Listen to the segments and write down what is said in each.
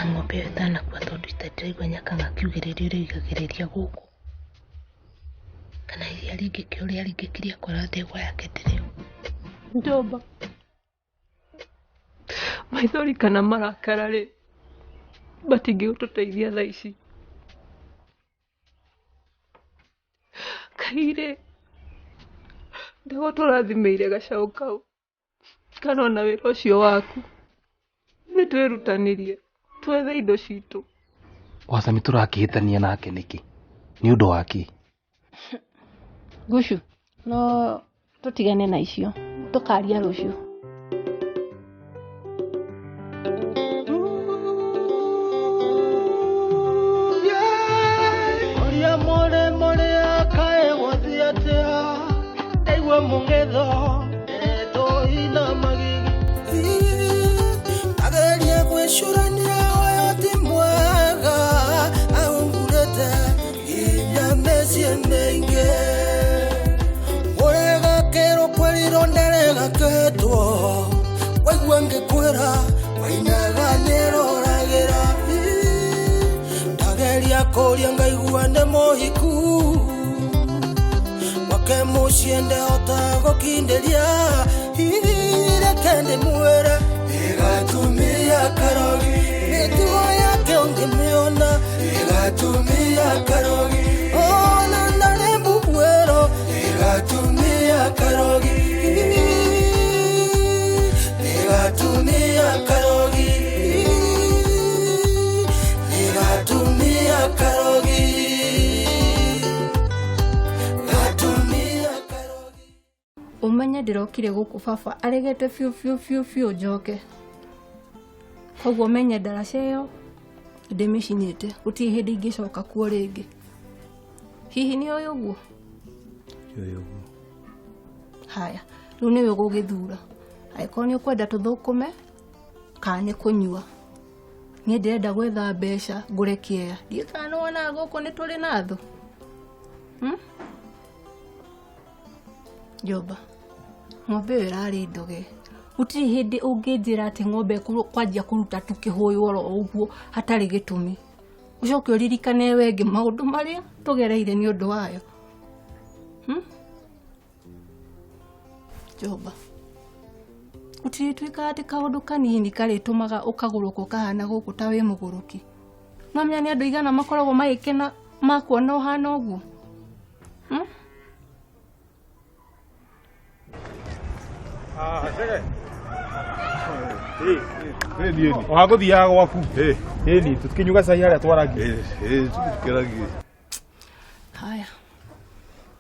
Gũthika ng'ombe ĩyo ĩtanakua tondũ ndĩraigua Nyakang'a akiugĩrĩria ũrĩa oigagĩrĩria gũkũ. Kana hihi aringĩke ũrĩa aringĩkire akora ndegwa yake ndĩrĩ ho. Njomba, maithori kana marakara rĩ, matingĩgũtũteithia thaa ici. Kairĩ, ndagũtũrathimĩire gacaũ kau kana ona wĩra ũcio waku. Nĩ twĩrutanĩrie twethe indo citũ. Wacami tũrakĩhĩtania nake nĩkĩ? Nĩ ũndũ wa kĩ? Gucu, no tũtigane na icio, tũkaria rũciũ. Ũrĩa mũrĩ mũrĩ akae gũthiĩ atĩa ndaigua mũng'etho ndeto ina magigi. Ageria gwĩcũrania ũyũ ti mwega ahungurĩte nginya mĩciĩ mĩingĩ. Ũrega kĩrwo kwĩrirwo ndarega kĩtwo waigua ngĩkwĩra wainaga nĩroragĩra. Ndageria kũria ngaigua nĩ mũhiku gwake mũciĩ ndehota gũkindĩria. Reke ndĩmwĩre ĩgatumia karogi mĩtugo yake ũngĩmĩona ĩgatumia karogi ona ndarĩ mbuguĩro ĩgatumia karogi ĩgatumia karogi ĩgatumia karogi gatumia karogi. Ũmenye ndĩrokire gũkũ baba aregete biũ biũ biũ biũ njoke. Koguo menye ndaraca ĩyo ndĩmĩcinĩte, gũtirĩ hĩndĩ ingĩcoka kuo rĩngĩ. Hihi nĩ ũĩ ũguo? Ũyũ ũguo. Haya, rĩu nĩwe ũgũgĩthura. Angĩkorwo nĩ ũkwenda tũthũkũme kana nĩ kũnyua. Niĩ ndĩrenda gwetha mbeca ngũre kĩea. Ndiũĩ kana nĩ wonaga gũkũ nĩ tũrĩ na thũ. Njomba, ng'ombe ĩyo ĩrarĩ ndoge. Gũtirĩ hĩndĩ ũngĩnjĩra atĩ ng'ombe kwanjia kũruta tu kĩhũyũ oro ũguo hatarĩ gĩtũmi. Ũcoke ũririkane we ĩngĩ maũndũ marĩa tũgereire nĩ ũndũ wayo. Njomba, gũtirĩtuĩkaga atĩ kaũndũ kanini karĩtũmaga ũkagũrũka ũkahana gũkũ ta wĩ mũgũrũki. No menya nĩ andũ aigana makoragwo magĩkena makuona ũhana ũguo. Wagũthiaga gwaku ĩni tũtikĩnyuga cai harĩa twaragia. Haya,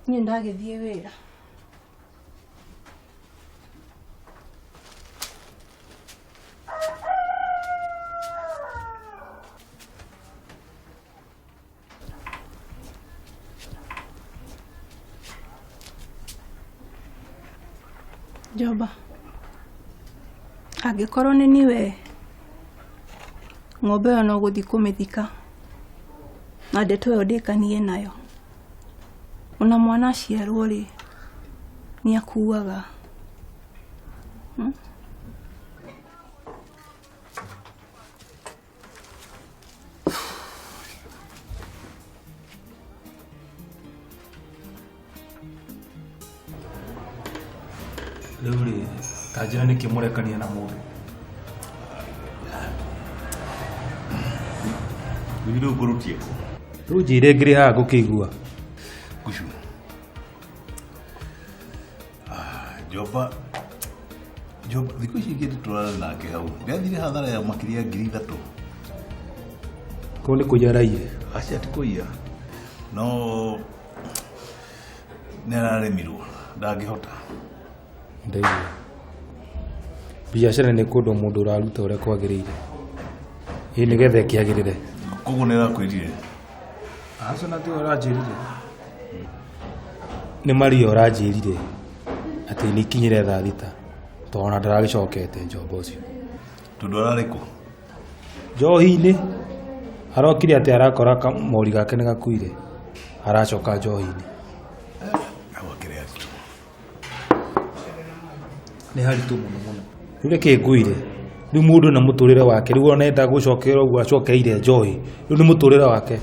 niĩ ndagĩthiĩ wĩra. Njoba, angĩkorwo nĩ niwe ng'ombe ĩyo no gũthiĩ kũmĩthika na ndeto ĩyo ndĩkanie nayo. Ona mwana aciarwo rĩ, nĩ akuaga. Rĩu rĩ, ta njĩra nĩkĩ mũrekania na mũndũ? Rĩu ngũrutie kũ? Rĩu njĩre ngĩrĩ haha ngũkĩigua. Gucu. Njomba, Njomba, thikũ ici ingĩ tũrarĩ nake hau. Nĩathire hathara ya makĩria ya 3,000. Kũu nĩ kũiya araiyire? Aca ti kũiya. No nĩ araremirwo, ndangĩhota. Ndaigua. Biacara nĩ kũndũ mũndũ ũraruta ũrĩa kwagĩrĩire. Ĩ nĩgetha ĩkĩagĩrĩre. Koguo nĩ arakwĩrire? Aca na tiwe ũranjĩrire. Nĩ Maria ũranjĩrire atĩ nĩ ikinyire thaa thita tondũ ona ndaragĩcokete njomba ũcio. Tondũ ararĩ kũ? Njohi-inĩ. Arokire atĩ arakora kamori gake nĩ gakuire. Aracoka njohi-inĩ. Hau akĩrĩ haritũ. Nĩ haritũ mũno mũno. Rĩu reke ngwĩre, Rĩu mũndũ na mũtũrĩre wake rĩu ona enda gũcokerera ũguo acokeire njohi rĩu nĩ mũtũrĩre wake.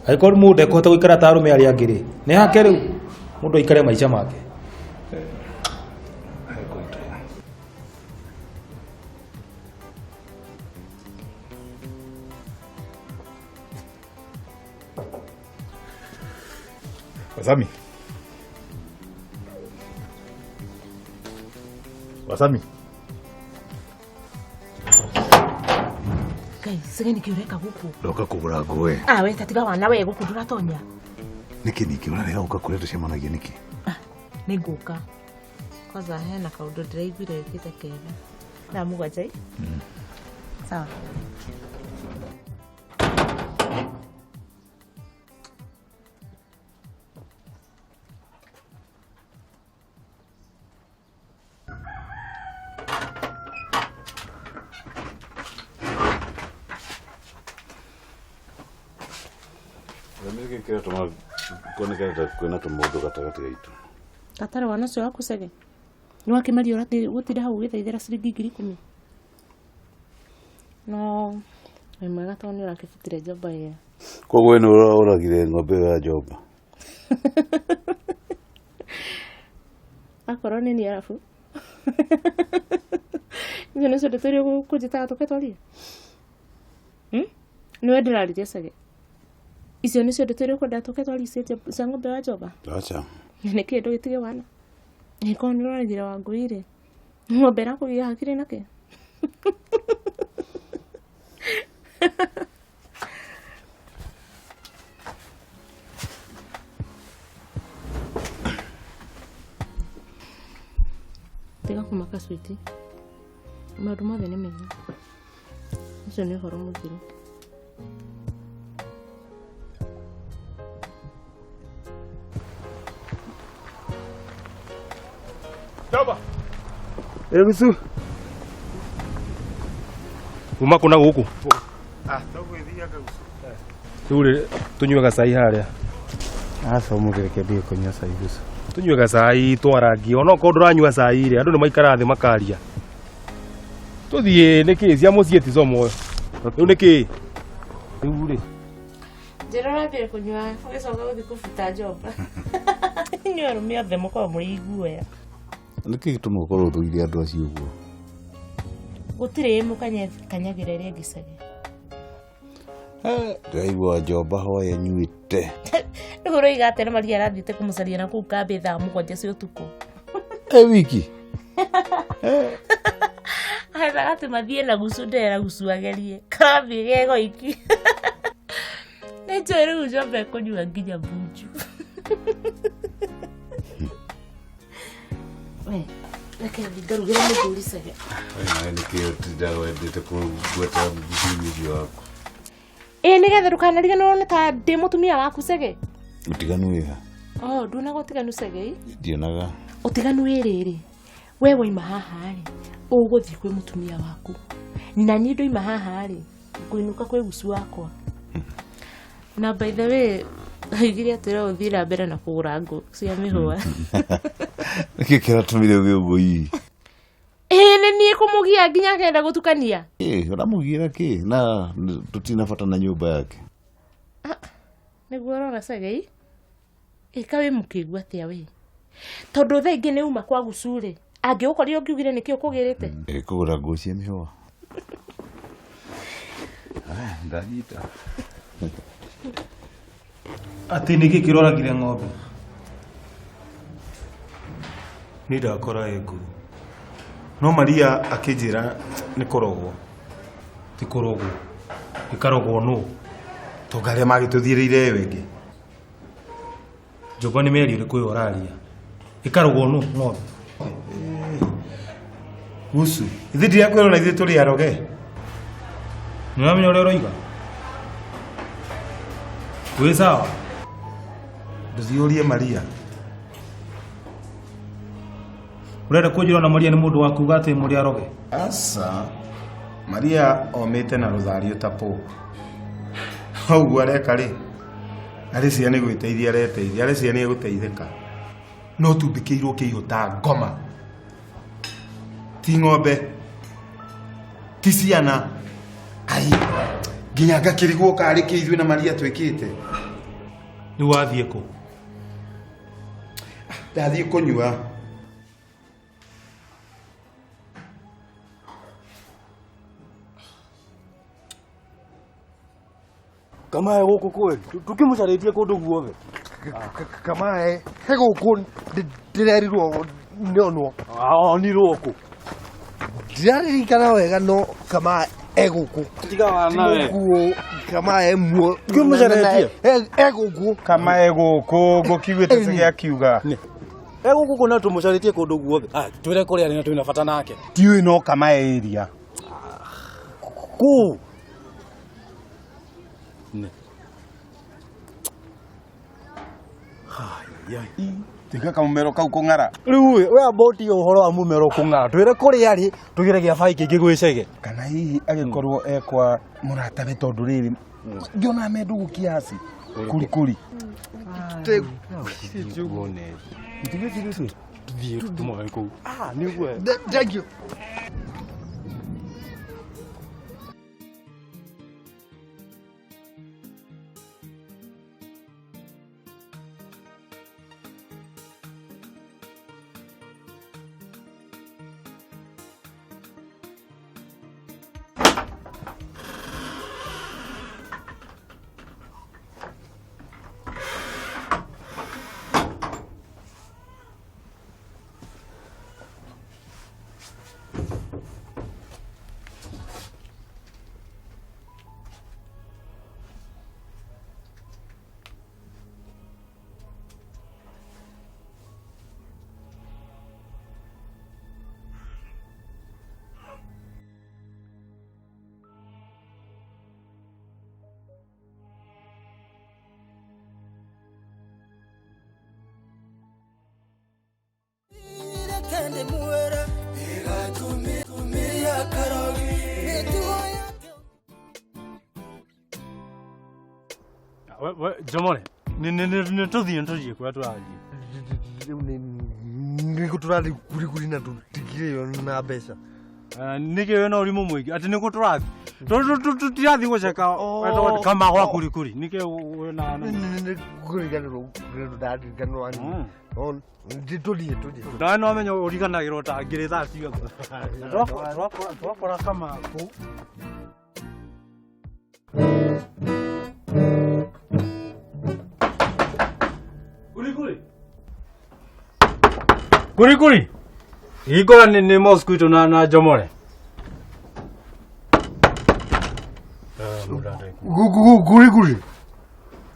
Angĩkorwo mũndũ ndekũhota gũikara ta arũme arĩa angĩ rĩ, nĩ hake rĩu mũndũ aikare maica make. Wasami. Wasami. Ngai sige nĩkĩ ũreka gũkũ? Ndoka kũgũra ngũĩ. Ah, we ta tiga wana we gũkũ ndũratonya. Nĩkĩ ningĩ ũrarega gũka kũrĩa tũcemanagia nĩkĩ? Nĩ ngũka. Kwanza hena kaũndũ ndĩraiguire wĩkĩte kega. Thaa 7 ĩ? Sawa. Nĩkĩ kĩratũma kuonekane ta kwĩna tũmaũndũ gatagatĩ gaitũ? Gatarĩ wana ũcio waku Cege. Nĩ wakĩmaria ũrathiĩ gũtinda hau ũgĩthaithĩra ciringi 10,000. No wĩ mwega tondũ nĩ ũrakĩbutire njomba ĩyo. Koguo we nĩ ũragire ng'ombe ĩyo ya njomba. Akorwo nĩ niĩ arabu. Icio nĩcio ndeto iria ũkũnjĩtaga tũke twarie? Nĩwe ndĩrarĩria Cege. Icio nĩcio ndeto iria ũkwenda tũke twarie cia ng'ombe ya njomba? Aca. Nĩkĩ ndũgĩtige wana? Angĩkorwo nĩ ũroragire Wangũi rĩ, ng'ombe ĩrakũgia hakiri nakĩ? Tiga kũmaka sweetie. Maũndũ mothe nĩ mega. Ũcio nĩ ũhoro mũthiru. Njoba. Ĩgucu. Uma kũ na gũkũ? Ah, tũgwĩthiaga gucu. Rĩu rĩ tũnyue gacai harĩa. Aca ũmũthĩ reke ndige kũnyua cai gucu. Tũnyue gacai twarangie ona okorwo ndũranyua cai rĩ andũ nĩ maikaraga thĩ makaria. Tũthiĩ nĩkĩ cia mũciĩ ti comwe. Rĩu nĩkĩ? Rĩu rĩ. Njĩra ũrambire kũnyua ũgĩcoka gũthiĩ kũbuta njomba. Inyuĩ arũme othe mũkoragwo mũrĩ iguoya. Nĩkĩ gĩtũmaga ũkorwo ũthũire andũ acio ũguo? Gũtirĩ ĩmwe kanyagĩra ĩrĩa ĩngĩ Cege. Ndĩraigua njomba hwaĩ anyuĩte. Rĩu ũroiga atĩa na Maria arathiĩte kũmũcaria na kũu kambĩ thaa 7 cia ũtukũ. E wiki. Arethaga atĩ mathiĩ na gucu ndera gucu agerie. Karathiĩ ge goiki. Nĩ njũĩ rĩu njomba ĩkũnyua nginya bunju. We, reke thiĩ ngarugĩre mũthuri Cege. We nawe nĩkĩ ũtindaga wendete kũgweta mũthuri ũcio waku? Ĩĩ nĩgetha ndũkanariganĩrwo nĩ ta ndĩ mũtumia waku Cege. Ũtiganu wĩ ha? Oh, nduonaga ũtiganu Cege? Ndionaga. Ũtiganu wĩ rĩrĩ. We waima haha rĩ, ũgũthiĩ kwĩ mũtumia waku. Na niĩ ndoima haha rĩ, ngũinũka kwĩ gucu wakwa. Na by the way, oigire atĩ no ũthiĩ na mbere na kũgũra ngũ cia mĩhũa. Nĩkĩ kĩratũmire uge ũguo hihi? Ĩĩ nĩ niĩ kũmũgia nginya akenda gũtukania. Ĩĩ ũramũgiĩra kĩ na tũtirĩ bata na nyũmba yake. Nĩguo ũrona Cege? Ĩka wĩ mũkĩgu atĩa we? Tondũ thaa ingĩ nĩ uma kwa gucu rĩ, angĩgũkorire ũngiugire nĩkĩ ũkũgĩrĩte? Ĩĩ kũgũra nguo cia mĩhũa. Ndanyita. Atĩ nĩkĩ kĩroragire ng'ombe? Niĩ ndakora ĩ nguru. No Maria akĩnjĩra nĩ kũrogwo. Ti kũrogwo. Ĩkarogwo nũ? Tonga arĩa magĩtũthiĩrĩire ĩyo ĩngĩ. Njoba nĩ mĩario ĩrĩkũ ĩyo ũraria? Ĩkarogwo nũ ng'ombe? Gucu, ithuĩ ndirakwĩra ona ithuĩ tũrĩ aroge. Nĩ ũramenya ũrĩa ũroiga? Wĩ sawa? Ndũthiĩ ũrie Maria. Ũrenda kũnjĩra ona Maria nĩ mũndũ wa kuuga atĩ mũrĩ aroge? Aca. Maria omĩte na rũthario ta Pope. Ũguo areka rĩ, arĩcia nĩ gwĩteithia areteithia, arĩcia nĩ egũteithĩka. No tumbĩkĩirwo kĩihũ ta ngoma. Ti ng'ombe. Ti ciana. Ai. Nginya ngakĩrigwo karĩ kĩ ithuĩ na Maria twĩkĩte. Rĩu wathiĩ kũ? Ndathiĩ kũnyua. Kamae gũkũ kweli tũkĩmũcarĩtie kũndũ guothe. Kamae he gũkũ ndĩrerirwo nĩonwo. Onirwo kũ? Ndiraririkana wega no kamae e gũkũ. Tiga wana we. Mũkuo kamae muo. Tũkĩmũcarĩtie? E gũkũ. Kamae gũkũ ngũkiugĩte cige akiuga. E gũkũ kũna tũmũcarĩtie kũndũ guothe. Twĩre kũrĩa arĩ na twĩna bata nake. Ndiũĩ no kamae area. Kũ? Ne. Tiga kamũmero kau kũng'ara. Rĩu we amboti ũhoro wa mũmero kũng'ara. Twĩre kũrĩa arĩ tũgĩre gĩa bai kĩngĩ gwĩcege. Kana hihi agĩkorwo ekwa mũratawe tondũ rĩrĩ ngĩona me ndũgũ kiasi. Kuri kuri. Tũthiĩ tũmũhe kũu. Nĩguo. Thank you. Jomore, nĩ tũthiĩ nĩ tũthiĩ kũrĩa tũrathiĩ. Rĩu nĩkũ tũrathiĩ kurikuri na tũtikĩrĩo na mbeca. Nĩkĩ wĩna ũrimũ mũingĩ atĩ nĩkũ tũrathiĩ? Tũtirathiĩ gũceka kama gwa kurikuri. Nĩkĩ wĩna Nĩ kũriganĩrwo ndariganĩrwo hanini. Tũthiĩ tũthiĩ. Nawe no ũmenye ũriganagĩrwo ta ngiri thaa ciothe. Twakora kama kũu. Kurikuri. Kurikuri. Hingũra nĩ mosquito na Jomore. Kurikuri.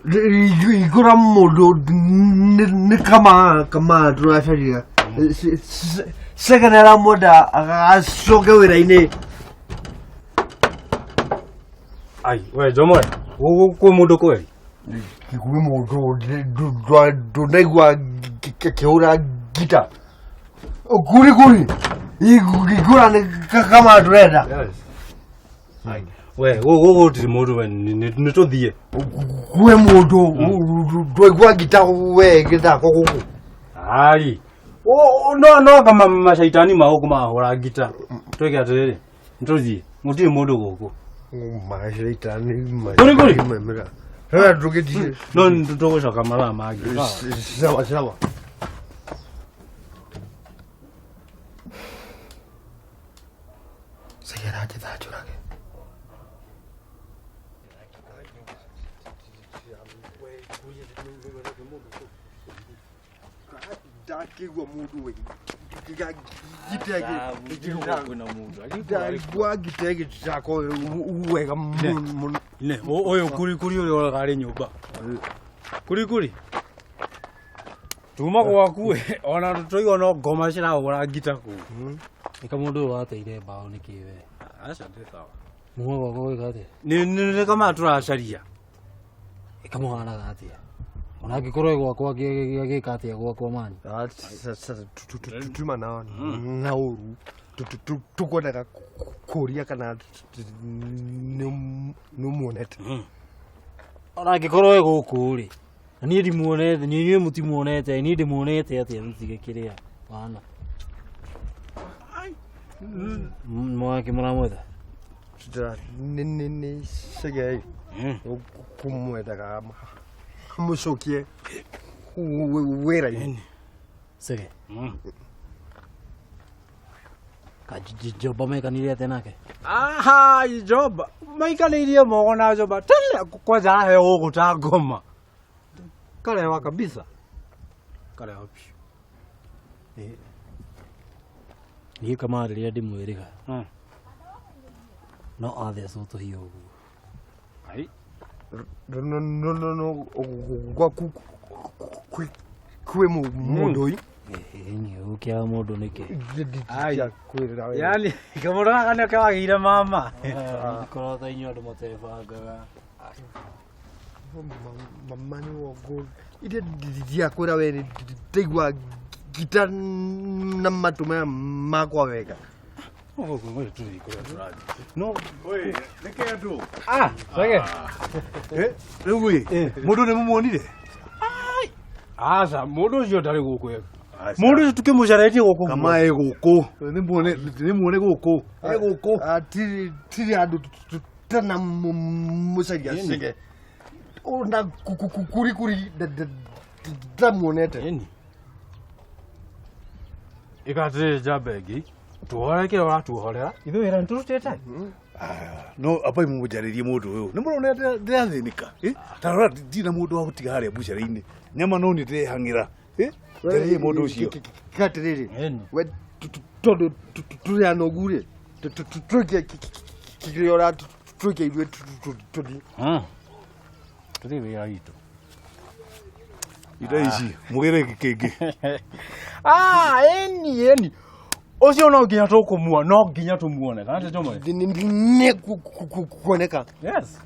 Hingũra mũndũ nĩ kama tũracaria. Cege nĩaramwenda acoke wĩra-inĩ. Ai, we Jomore, kwĩ mũndũ kweli? Kwĩ mũndũ ndũnaigua kĩhũra ngita. Kurikuri. Hingũra nĩ kama tũrenda. We, gũtirĩ mũndũ we nĩ tũthiĩ. Kwĩ mũndũ ndwaigua ngita we gĩthako gũkũ. Ai. No anga macaitani ma gũkũ mahũra ngita. Twĩke atĩrĩrĩ, nĩ tũthiĩ. Gũtirĩ mũndũ gũkũ. Macaitani Kurikuri. Tũgĩthiĩ. No nĩ tũgũcoka mathaa mangĩ. Sawa sawa. Cege aranjĩtha njũrage. Ndakĩigua mũndũ we ndaigua ngita ĩgĩthako wega mũno. Ne, ũyũ kurikuri ũrĩa ũraga arĩ nyũmba. Kurikuri. Tuma gwaku ona tũigua no ngoma cirahũra ngita kũu. Ĩka mũndũ ũyũ wateire mbaũ nĩkĩ we? Aca ndĩ sawa. Muma gwakwa gwĩka atĩa? Nĩ kama tũracaria. Ĩkamũhanaga atĩa? Ona angĩkorwo gwakwa agĩka atĩa gwakwa mani? Tuma na ũru tũkwendaga kũria kana nĩ ũmuonete. Ona angĩkorwo e gũkũ rĩ, na niĩ ndimuonete, inyuĩ mũtimuonete, niĩ ndĩmuonete atĩa tũtige kĩrĩa wana. Mwaki mũramwetha? Nĩ Chege kumwethaga mũcokie wĩra-inĩ. Chege. Kajijoba mekanire atĩa nake? Aha, ijoba maikanĩirie moko na joba tele kwanza aheo gũkũ ta ngoma karewa kabisa karewa biũ. Niĩ kama rĩrĩa ndĩmwĩrĩga no athecwo tũhiũ ũguo. Ai no no no no gwaku kwĩ mũndũ ũyũ. Ĩni ũkĩaga mũndũ nĩkĩ? Yani kamũndũ gaka nĩo kewagĩire mama. Korwo ta inyuĩ andũ matebangaga. Mama nĩ wongo ire ndiakwĩra we ndaigua ngita na matũ maya makwa wega. No, oi, nĩkĩ andũ? Ah, Chege. Rĩu ĩ, mũndũ nĩ mũmuonire? Aca, mũndũ ũcio ndarĩ gũkũ. Mũndũ ũcio tũkĩmũcaretie gũkũ. Kama ĩ gũkũ. Nĩ muone gũkũ. Ĩ gũkũ. Tiri andũ tana mũcaria Chege. Ona kurikuri ndamuonete. Ĩka atĩrĩrĩ njamba ĩngĩ. Tuohore kĩrĩa ũratuohorera. Ithuĩ wĩra nĩtũrutĩte. No abai mũnjarĩrie mũndũ ũyũ. Nĩ mũrona ndĩrathĩnĩka. Ta rora ndirĩ na mũndũ wa gũtiga harĩa mbucarĩ-inĩ. Nyama no niĩ ndĩrehang'ĩra. Njarĩrie mũndũ ũcio. Atĩrĩrĩ, we tondũ tũrĩ anogu rĩ, tũike kĩrĩa ũratũike ithuĩ tũthiĩ. Tũthiĩ wĩra witũ. Indo ici mũgĩre kĩngĩ. Ah, ĩni ĩni. Ũcio no nginya tũkũmuona, no nginya tũmuone. Kana ti tũmwe? Nĩ kuoneka. Yes.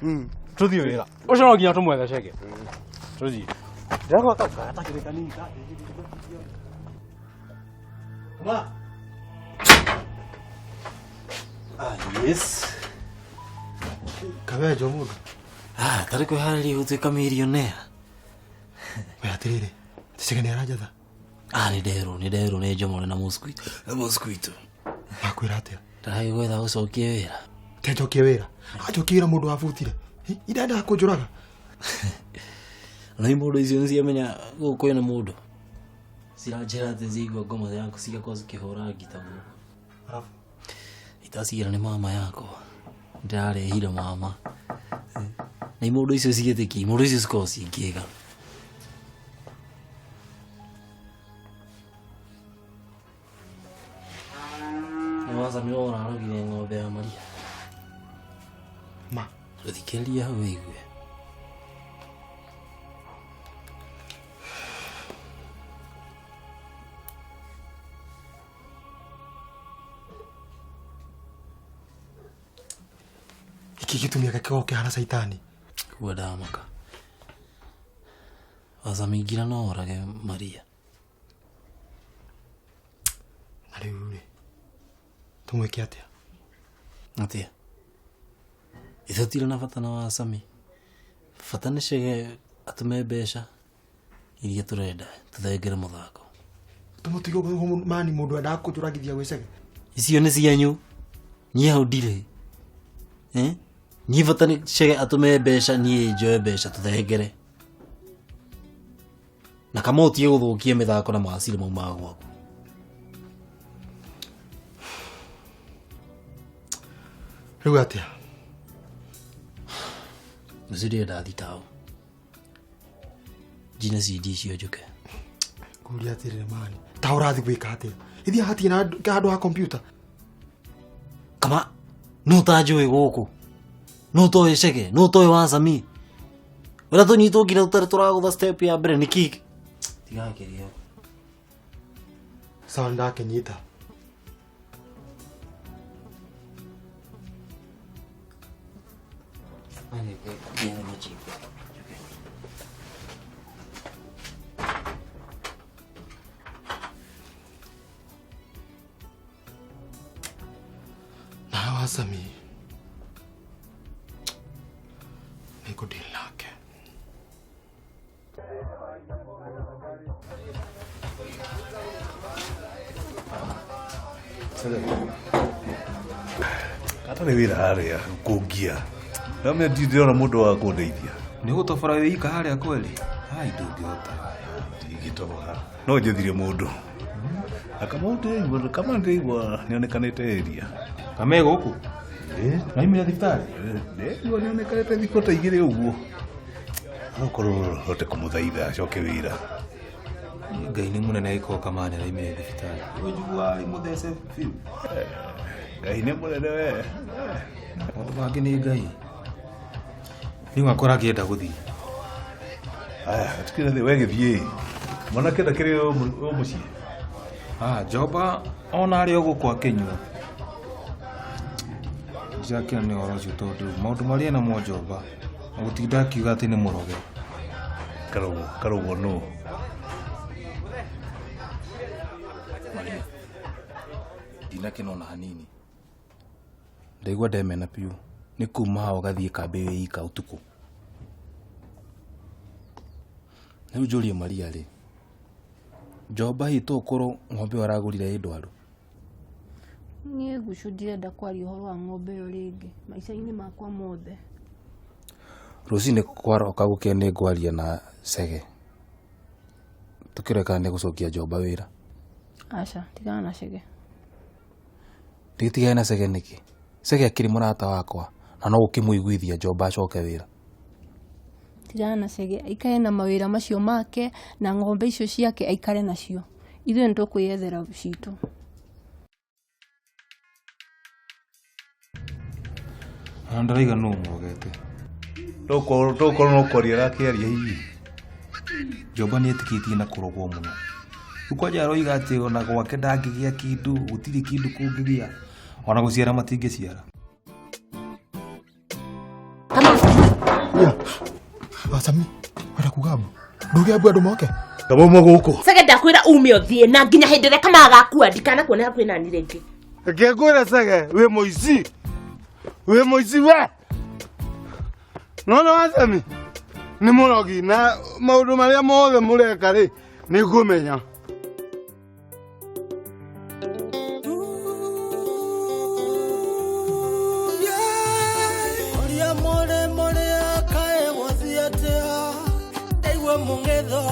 Tũthiĩ wĩra. Ũcio no nginya tũmwethe Chege. Tũthiĩ. Ndĩragwa kau gatakĩrĩ kanini ka. Ma. Ah, yes. Kawenjwo mũndũ. Ah, tarĩ kwĩharĩria gũtuĩka millionaire. We atĩrĩrĩ, Chege nĩ aranjatha. Ah, nĩ nderwo nĩ Njomore na Mosquito. Na Mosquito. Akwĩra atĩa? Ndĩragĩgwetha ũcokie wĩra. Te njokie wĩra. Anjokie wĩra mũndũ wabutire. Irendaga kũnjũraga. Na mũndũ icio nĩ ciamenya gũkũ kwĩna mũndũ. Ciranjĩra atĩ ciaigua ngoma yaku cigakorwo cikĩhũra ngita gũkũ. Arabu? Itacigira nĩ mama yakwa. Ndĩrarehire mama. Na mũndũ icio cigĩtĩkia, mũndũ icio cikoragwo cingĩga. Nĩ ũrarogire ng'ombe ya Maria. Ma. Thikĩrĩria hau wĩigue. Gĩkĩ gĩtumia gĩkoragwo kĩhana caitani. Kuo ndamaka. Wacamingira no orage Maria. Na rĩu rĩ, tũmwĩke atĩa? Atĩa? Ithuĩ tũtirĩ na bata na Wacami. Bata nĩ Chege atũme mbeca iria tũrenda tũthengere mũthako. Tũmũtige ũguo mani mũndũ endaga kũnjũragithia gwĩ Chege. Icio nĩ cianyu. Niĩ hau ndirĩ. Niĩ bata nĩ Chege atũme mbeca, niĩ njoe mbeca tũthengere. Na kama ũtige gũthũkia mĩthako na macira maumaga gwaku. Rĩu atĩa? Rũciũ ndĩrenda thiĩ taũ. Njine CD icio njũke. Ngũria atĩrĩrĩ mani, ta ũrathiĩ gwĩka atĩa? Ithiĩ hatirĩ na handũ ha kompiuta. Kama no ũtanjũĩ gũkũ. No ũtoĩ Chege, no ũtoĩ Wacami. Ũrĩa tũnyitwo nginya tũtarĩ tũragũtha step ya mbere nĩ kĩ? Tigakĩria. Sawa nĩndakĩnyita. Na Wacami nĩngũdeal nake. Atarĩ wĩra harĩa kũngia. Ndamenya ndirĩ mũndũ wa kũndeithia. Nĩ gũtobora wĩ ika harĩa kweli? Ai ndũngĩhota. Ndingĩtobora. No njethire mũndũ. Na Kamau ndĩraigua, Kamau ndĩraigua nĩonekanĩte area. Kame gũkũ? Naimire thibitarĩ? Ndĩraigua nĩonekanĩte thikũ ta igĩrĩ ũguo. No korwo hote kũmũthaitha acoke wĩra. Ngai nĩ mũnene gĩkorwo Kamau nĩaraimire thibitarĩ. Ũnjigua arĩ mũthece biũ. Ngai nĩ mũnene we. Maũndũ mangĩ nĩ Ngai. Nĩ wakora akĩenda gũthiĩ. Aya, tikira thĩ we gĩthiĩ. Mwanake ndakĩrĩ o mũciĩ. Ah, Njoba ona arĩ o gũkũ akĩnyua. Ndirakena nĩ ũhoro ũcio tondũ maũndũ marĩa enamo Njoba na gũtinda akiuga atĩ nĩ mũroge. Karogwo, karogwo nũ? Maria, ndinakena ona hanini. Ndaigua ndemena biũ nĩ kuma haha ũgathiĩ kambĩ wĩ ika ũtukũ. Rĩu njũrie Maria rĩ, Njoba hihi to ũkorwo ng'ombe ĩyo aragũrire ĩ ndwaru? Niĩ Gucu ndirenda kwaria ũhoro wa ng'ombe ĩyo rĩngĩ maica-inĩ makwa mothe. Rũcinĩ kwaroka gũkĩa nĩ ngwaria na Chege. Tũkĩrore kana nĩegũcokia Njoba wĩra. Aca, tigana na Chege. Ndigĩtigane na Chege nĩkĩ? Chege akĩrĩ mũrata wakwa na no gũkĩmũiguithia Njoba acoke wĩra. Tigana na Chege, aikare na mawĩra macio make na ng'ombe icio ciake aikare nacio. Ithuĩ nĩ tũkwĩyethera citũ. Na ndaraiga nũ ũmũrogete. Tokorwo no kwaria arakĩaria hihi. Njoba nĩ etĩkĩtie na kũrogwo mũno. Rĩu kwanja aroiga atĩ ona gwake ndangĩgĩa kĩndũ, gũtirĩ kĩndũ kũngĩgĩa. Ona gũciara matingĩciara. Wasami, wenda kuga mbu? Nduge mbu andũ moke? Kamau ma gũkũ. Chege ndakwĩra ume ũthiĩ na nginya hĩndĩ ĩrĩa Kamau agakua ndikanakuone hakuhĩ nani rĩngĩ. Reke ngwĩre Chege, wĩ mũici. Wĩ mũici we. Nona Wasami, nĩ mũrogi na maũndũ marĩa mothe mũreka rĩ, nĩ ngũmenya. Ũrĩa mũrĩ mũrĩa kaĩ gwathiĩ atĩa? Ndaigua mũng'etho